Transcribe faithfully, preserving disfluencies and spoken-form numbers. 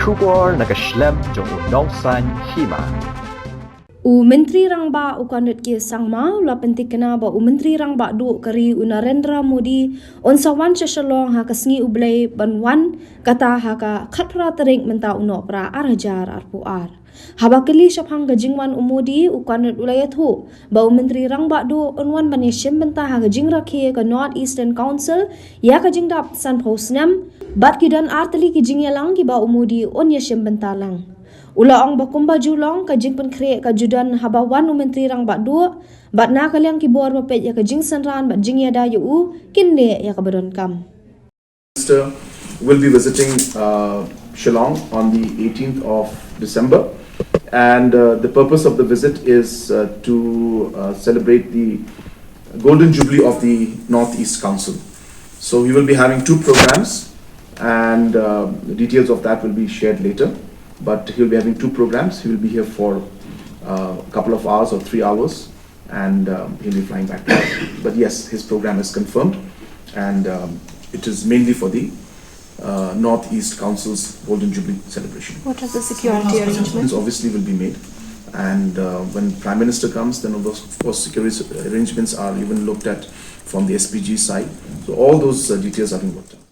Khubor na ka shlem jong u Nongsaiñ Hima. U Myntri Rangbah u Conrad K Sangma u la pynthikna ba u Myntri Rangbah Duh ka ri u Narendra Modi un sa wan sha Shillong ha ka sngi u Blei ban wan kata ha ka khatphra tarik mynta u Nohprah ar hajar arphew ar. Haba kylli shaphang ka jingwan u Modi, u Conrad u la ïathuh ba u Myntri Rangbah Duh un wan ban ïashim bynta ha ka jingrakhe ka North Eastern Council ïa ka jingdap sanphew snem bad ki don artylli ki jingïalang kiba u Modi un ïashim bynta lang. U la ong ba kumba ju long ka jingpynkhreh ka ju don haba wan u Myntri Rangbah Duh bad na ka liang ki bor ba peit ïa ka jingsynran bad jingïada ïa u kin leh ïa kaba donkam. Minister will be visiting uh, Shillong on the eighteenth of December, and uh, the purpose of the visit is uh, to uh, celebrate the Golden Jubilee of the Northeast Council. So he will be having two programs, and uh, the details of that will be shared later. But he'll be having two programs. He will be here for uh, a couple of hours or three hours, and um, he'll be flying back. But yes, his program is confirmed, and um, it is mainly for the uh, Northeast Council's Golden Jubilee celebration. What are the security arrangements? Obviously will be made, and uh, when Prime Minister comes, then of course security arrangements are even looked at from the S P G side. So all those uh, details are being worked out.